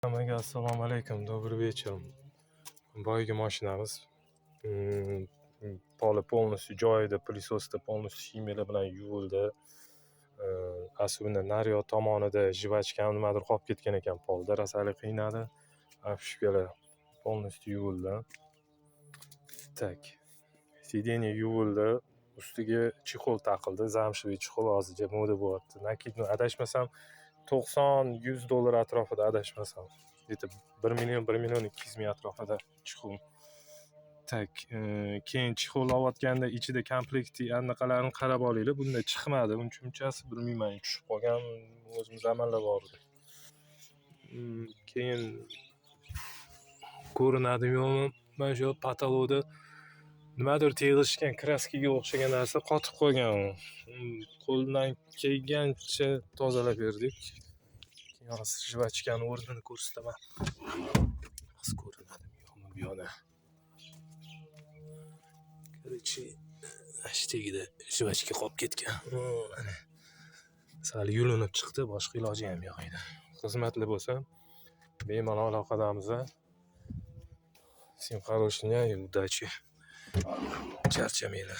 Hammaga assalomu alaykum, добрый вечер. Boyagi mashinamiz poli полностью joyida, пылесос da полностью ximiyalar bilan yuvildi. Особенно naryoq tomonida жвачка nimadir qolib ketgan ekan polda, rosalik qiynadi. Обшивка lar полностью yuvildi. Так, сиденье yuvildi, ustiga чехол taqildi, замшевый чехол hozircha moda bo'lyapti. Накидной, adashmasam, 90-100 dollar atrofida, adashmasam. Где-то 1 million, 1 200 000 atrofida чехол. Так, keyin чехол olayotganda ichida komplekt anaqalarini qarab olinglar. Bunda chiqmadi uncha-munchasi, bilmayman, tushib qolgan, o'zimiz amallab yubordik. Keyin ko'rinadimi, yo'qmi, mana shu потолок da nimadir tegishgan, краска ga o'xshagan narsa qotib qolgan. Qo'ldan kelgancha tozalab berdik. Keyin hozir жвачка ni o'rnini ko'rsataman. Hozir ko'rinadimi, yo'qmi bu yoqda. Короче, mana shu tagida жвачка qolib ketgan. Mana. Sal yulinib chiqdi, boshqa iloji ham yo'q edi. Xizmatli bo'lsa, bemalol aloqadamiz. Всем хорошего дня и удачи. Charchamanglar.